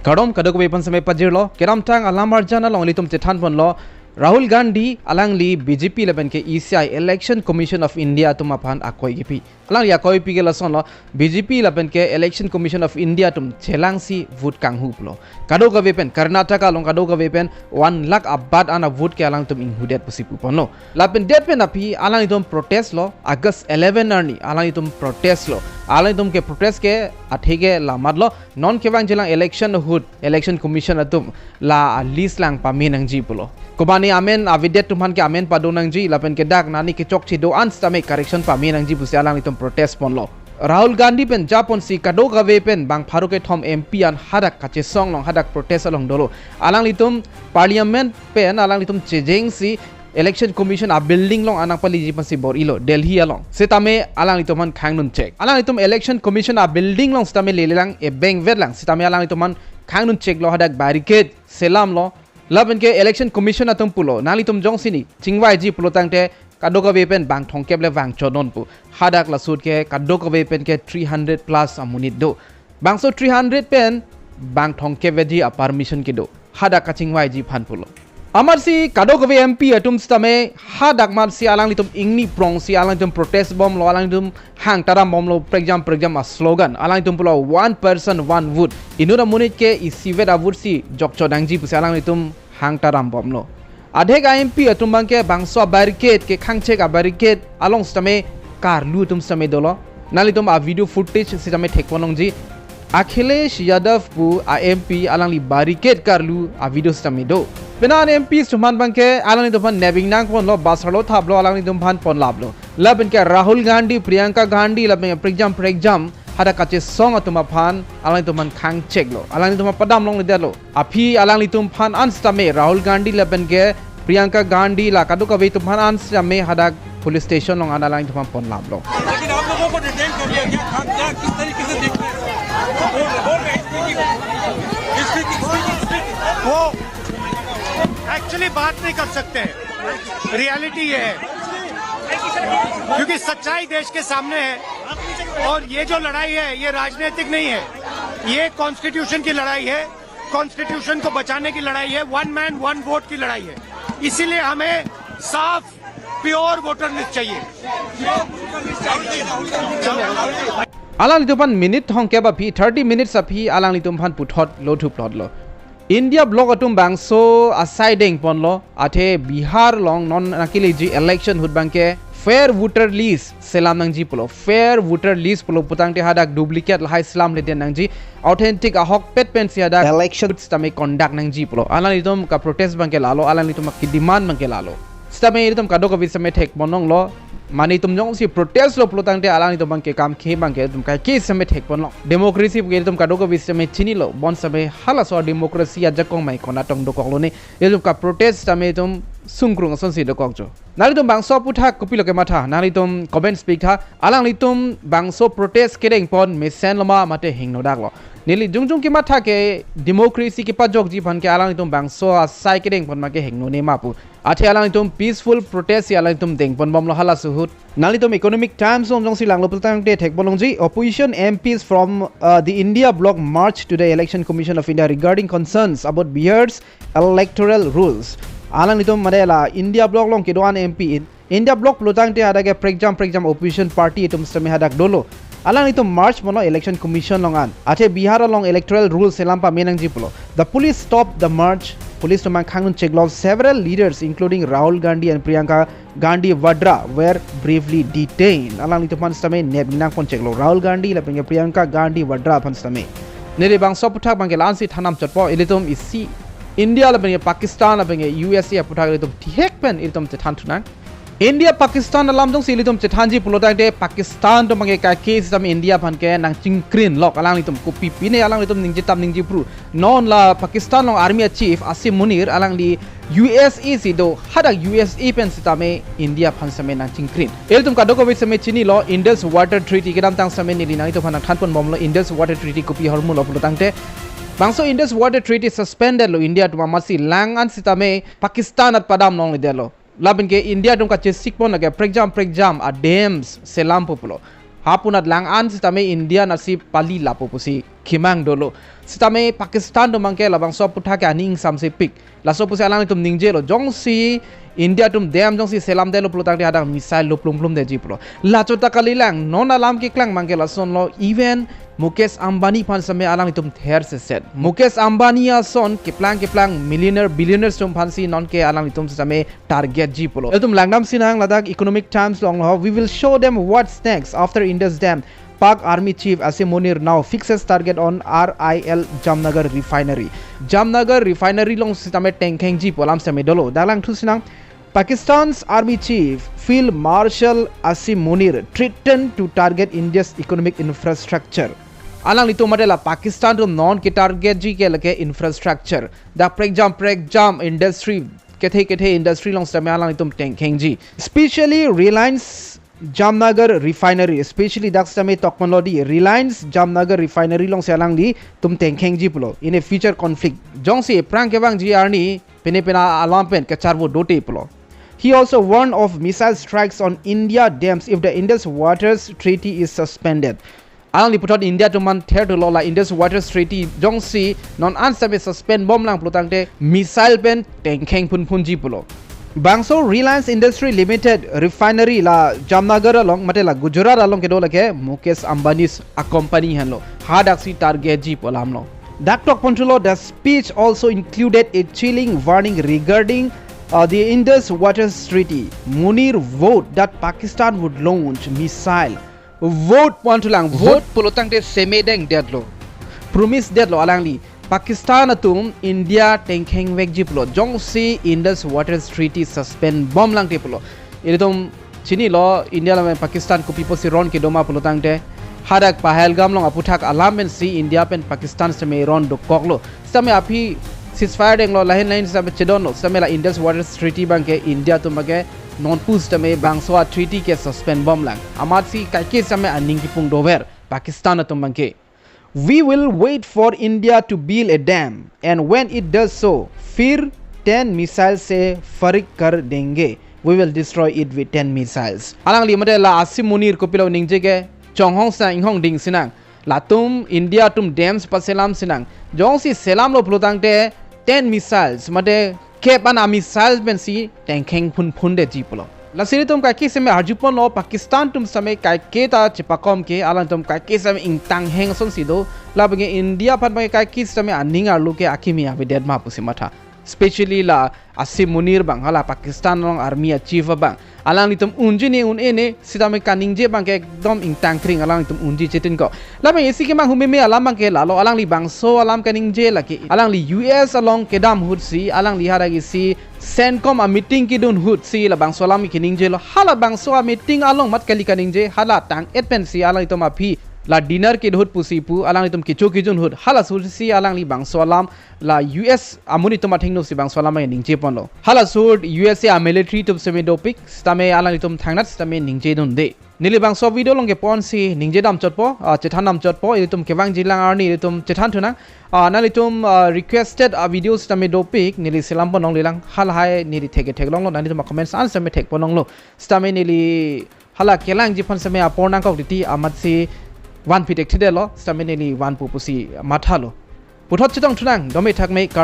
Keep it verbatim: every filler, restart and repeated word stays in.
Kardom kadokave aphan seme pajirlo, kedamtang alam arjan along ilitum chethan ponlo, Rahul Gandhi alangli B J P lapen ke E C I, Election Commission of India atum aphan akoi kipi. Alangli akoi kipi ke lasonlo, B J P lapen ke Election Commission of India atum chelangsi vote kanghu pulo. Kadokave pen, Karnataka along kadokave pen one lakh abat an a-vote ke alangtum inghudet pusi pu ponlo. Lapen det pen aphi alanglitum protest lo, August eleven arni alanglitum protest lo. Alanglitum ke protest ke athe ke lamat lo, non kevang jilang election ahut, Election Commission atum la a-list lang pame nangji pulo. Komane amen avedet atum aphan ke amen pado nangji, lapen ke dak nani kechokche do-an sitame correction pame nangji pusi alanglitum protest ponlo. Rahul Gandhi pen japonsi kadokave pen bang pharo kethom M P an hadak kachesong along, hadak protest along dolo. Alanglitum parliament pen alanglitum chejengsi Election Commission a-building along nangpaliji aphansi bor-ilo Delhi along. Sitame alanglitum aphan khangdun chek. Alanglitum Election Commission a-building along sitame lele lang, ebeng vet lang. Sitame alanglitum aphan khangdun cheklo, hadak barricade selamlo. Lapen ke Election Commission atum pulo, nanglitum jongsi ne chingvaiji pulo tangte kadokave pen bang thomkep le vangchot non pu. Hadak laso ahut ke kadokave pen ke three hundred plus amonit do. Bangso three hundred pen bang thomkep veji a-permission kedo, hadak kachingvaiji aphan pulo. Amatsi kadokave M P atum sitame hadak amatsi alanglitum ingni prongsi alanglitum protest bomlo, alanglitum hang taram bomlo, prekjam prekjam a-slogan. Alanglitum pulo one person one vote. Inut amonit ke isivet a-vote si jokchot nangji pusi alanglitum hang taram bomlo. Adhek a-M P atum abangke bangso a-barricade, kekhang chek a-barricade along sitame karlu atum sitame dolo. Nanglitum a-video footage sitame thek pon longji. Akhilesh Yadav pu a-M P alangli barricade karlu a-video sitame do. Penang M P atum aphan abangke alanglitum aphan nebing nang ponlo, bus arlo thaplo, alanglitum aphan ponlaplo. Lapen ke Rahul Gandhi, Priyanka Gandhi, lapen ke prekjam prekjam hadak kachesong atum aphan alanglitum aphan khang cheklo, alanglitum aphan padam longledetlo. Aphi alanglitum aphan an sitame, Rahul Gandhi lapen ke Priyanka Gandhi la kadokave atum aphan an sitame hadak police station along an alanglitum aphan ponlaplo. लेकिन आप लोगों को डिटेन कर लिया गया, क्या, क्या, किस तरीके से देखते हैं? बोल रहे, बोल रहे, speaking, speaking, speaking, speaking। वो एक्चुअली बात नहीं कर सकते, रियलिटी ये है, क्योंकि सच्चाई देश के सामने है। और ये जो लड़ाई है, ये राजनीतिक नहीं है, ये कॉन्स्टिट्यूशन की लड़ाई है, कॉन्स्टिट्यूशन को बचाने की लड़ाई है, वन मैन वन वोट की लड़ाई है। इसीलिए हमें साफ प्योर वोटर लिस्ट चाहिए। Alanglitum aphan minute thomkep aphi, thirty minutes aphi alanglitum aphan puthot lo, thuplot lo. India bloc atum bangso asai deng ponlo, athe Bihar along non nangkeleji election ahut abangke fair voter list selam nangji pulo. Fair voter list pulo putangte hadak duplicate lahai selamledet nangji, authentic ahokpet pensi hadak election sitame conduct nangji pulo. Alanglitum ka-protest abangke lalo, alanglitum ka-demand abangke lalo. Sitame ilitum kadokave sitame thek pon longlo. Mane itum jongsi protest lo pulotangte alanglitum abangke kam ke abangke itum kaike sitame thek pon long. Democracy ke itum kadokave sitame chinilo. Bonsitame halaso democracy ajakong mai konat tong dokoklo ne. Itum ka-protest sitame itum sungkrung asonsi dokokjo. Nanglitum bangso aputhak kopilo kematha, nanglitum comments pi tha. Alanglitum bangso protest kedeng pon mesen loma mate hingno daklo. Neli jongjong kematha ke democracy kepajokji aphan ke alanglitum bangso asai kedeng pon ma ke hingno ne ma pu. Athe alanglitum peaceful protest si alanglitum deng pon bomlo halaso ahut. Nanglitum Economic Times along jongsi langlo pulotangte thek pon longji, opposition M Ps from, uh, the India bloc march to the Election Commission of India regarding concerns about Bihar's electoral rules. Alanglitum mane la India bloc along kedo-an M P in, India bloc pulotangte hadak ke prekjam prekjam opposition party atum sitame hadak dolo. Alanglitum march ponlo Election Commission along an. Athe Bihar along electoral rules selam pame nangji pulo. The police stopped the march. Police atum khangdun cheklo. Several leaders including Rahul Gandhi and Priyanka Gandhi Vadra were briefly detained. Alanglitum aphan sitame nep nang pon cheklo. Rahul Gandhi lapen ke Priyanka Gandhi Vadra aphan sitame. Neli bangso aputhak abangke la-ansi than nam chotpo, ilitum isi India lapen ke Pakistan lapen ke U S A aputhak ilitum thihek pen ilitum chethan thunang. India Pakistan alam jongsi ilitum chethanji pulotangte Pakistan atum abangke kaike sitame India aphan ke nangchingkrin lok, alanglitum kopi pine alanglitum ningje tam ningje phru. Non la Pakistan along army chief Asim Munir alangli U S A si do, hadak U S A pen sitame India aphan sitame nangchingkrin. Ilitum kadokave sitame chinilo, Indus Water Treaty kedamtang sitame neli nanglitum aphan nangthan pon bomlo Indus Water Treaty kopi ahormu lo pulotangte. Bangso Indus Water Treaty suspended lo India atum amatsi lang-an sitame Pakistan at padam longledetlo. Lapen ke India atum kachesik pon lake prekjam prekjam a-dams selampo pulo. Hapunat lang-an sitame India nasi pali lapo pusi kemang dolo. Sitame Pakistan atum abangke labangso aputhak ke aning samsepik. Laso pusi alanglitum ningjelo, jongsi India atum dam jongsi selamdetlo pulotangte hadak missile lo plum plum detji pulo. Lacho ta kalilang, non alam keklang abangke lasonlo, even Mukesh Ambani aphan sitame alanglitum ther seset. Mukesh Ambani ason keplang keplang millionaire, billionaire atum aphansi nonke alanglitum sitame targetji pulo. Ilitum langdam sinang ladak Economic Times along lo, "We will show them what's next after Indus Dam." Pak Army Chief Asim Munir now fixes target on R I L Jamnagar refinery. Jamnagar refinery along sitame tengkhengji pu alam sitame dolo. Dak langthu sinang, Pakistan's Army Chief Field Marshal Asim Munir threatened to target India's economic infrastructure. Alanglitum mate la Pakistan atum non ke targetji ke lake infrastructure. Dak prekjam prekjam industry, kethe kethe industry along sitame alanglitum tengkhengji. Especially Reliance Jamnagar refinery, especially dak sitame tokmanlo di, Reliance Jamnagar refinery alongsi alanglitum tengkhengji pulo in a future conflict. Jongsi aphrang kevangji arni pine pine alam pen kacharvo dote pulo. He also warned of missile strikes on India dams if the Indus Waters Treaty is suspended. Alangli puthot India atum aphan therthulo, la Indus Waters Treaty jongsi non an sitame suspend bomlang pulotangte missile pen tengkheng phunphunji pulo. Bangso Reliance Industry Limited refinery la Jamnagar along mate la Gujarat along kedo lake Mukesh Ambani's a company henlo. Hadaksi targetji pu alamlo. Dak tokponthulo, the speech also included a chilling warning regarding uh, the Indus Waters Treaty. Munir vowed that Pakistan would launch missile. Vowed ponthulang, vowed pulotangte semedengdetlo. Promise detlo alangli. Pakistan atum India tengkhengvekji pulo jongsi Indus Waters Treaty suspend bomlangte pulo. Ilitum chinilo India lapen Pakistan kopi pusi ron kedo ma pulotangte, hadak Pahalgam along aputhak alam pensi India pen Pakistan sitame ron dokoklo. Sitame aphi ceasefire denglo, lahin lahin sitame chedonlo. Sitame la Indus Waters Treaty abangke India atum abangke nonpu sitame bangso a treaty ke suspend bomlang. Amatsi kaike sitame aning kipung dover Pakistan atum abangke. "We will wait for India to build a dam, and when it does so, fir ten missiles se farik kar denge. We will destroy it with ten missiles." Alangli mate la Asim Munir kopilo ningje ke chonghong sa inghong ding sinang. Latum India atum dams paselam sinang. Jongsi selamlo pulotangte ten missiles mate kep an a missile pensi tengkheng phunphundetji pulo. Lasi ilitum kaike sitame arjuponlo, Pakistan atum sitame kaike ta chepakom ke, alangtum kaike sitame ingtangheng asonsi do. Labangke India aphan abangke kaike sitame aning arlo ke akimi avedet ma pusi matha. Especially la Asim Munir abang, hala Pakistan along army a chief abang. Alanglitum unji ne un-e ne sitame kaningje abangke ekdom ingtangkring, alanglitum unji chetin ko. Labang isi kemang humeme alam abangke lalo, alangli bangso alam kaningje lake. Alangli U S along kedam ahutsi, alangli hadak isi CENTCOM a meeting kedun ahutsi labangso alam keningjelo. Halabangso a meeting along mat kali kaningje, hala tang-et pensi alanglitum aphi la dinner kedo ahut pusi pu, alanglitum kecho kejun ahut. Hala ahutsi alangli bangso alam la U S amonit atum athengno si bangso alam ningjeponlo. Hala ahut U S A military atum sitame dopik, sitame alanglitum thangnat sitame ningjedunde. Neli bangso video along keponsi ningje damchotpo, ah, chethan damchotpo, ilitum kevangjilang arni ilitum chethanthunang. Ah, nanglitum, ah, requested, ah, video sitame dopik, neli selamponlonglelang, halahai neli thek theklonglo, nanglitum a comments an sitame thekponlonglo. Sitame neli hala kelangji aphan sitame apor nangkok titi amatsi vanpi thekthedetlo, sitame neli vanpo pusi mathalo. Puthot chetongthunang, dome thakme kar